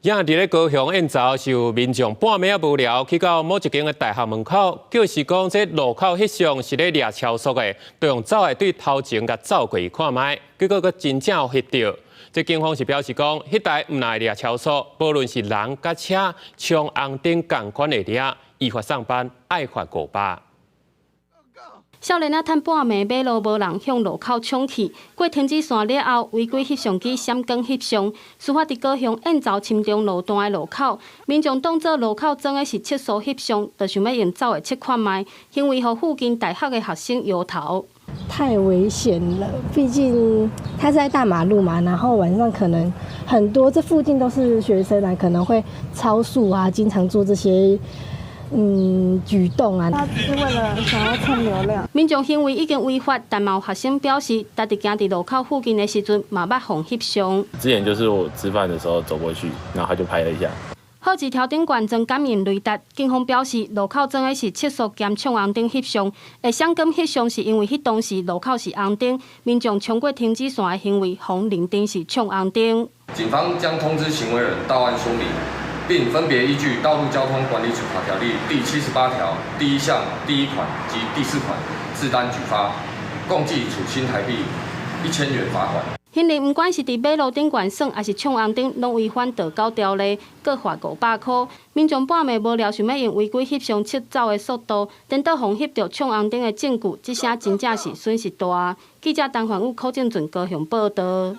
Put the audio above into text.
也佇咧高雄燕巢是有民眾半暝仔無聊去到某一間的大學門口，就是講這路口翕相是咧掠超速的，就用走的對頭前共走過去看覓，結果閣真正予翕著。這警方是表示講，彼台毋但會掠超速，無論是人佮車，衝紅燈仝款會掠，依法送辦，愛罰500。少年仔趁半暝馬路無人，向路口衝去，過停止線了後，違規翕相機閃光翕相。事發佇高雄燕巢深中路段的路口，民眾當做路口裝的是測速翕相，就想欲用走的測看覓，行為予附近大學的學生搖頭。太危險了，畢竟他在大馬路嘛，然後晚上可能很多這附近都是學生啊，可能會超速啊，經常做這些舉動啊。他只是為了想要蹭流量。民眾行為已經違法，但嘛有學生表示，家己行佇路口附近的時陣，嘛捌予翕相。之前就是我吃飯的時候走過去，然後他就拍了一下。好一條頂懸裝感應雷達，警方表示路口裝的是測速兼衝紅燈翕相，會閃光翕相是因為彼當時路口是紅燈，民眾衝過停止線的行為，予認定是衝紅燈。警方將通知行為人到案說明，並分別依據《道路交通管理處罰條例》第78條第一項第一款及第四款自單舉發，共計處新台幣1000元罰款。顯然，毋管是佇馬路頂懸耍，抑是衝紅燈，攏違反道交條例，各罰500箍。民眾半暝無聊，想欲用違規翕相測走的速度，顛倒予翕著衝紅燈的證據，這聲真正是損失大。記者陳焕宇、柯正俊高雄報道。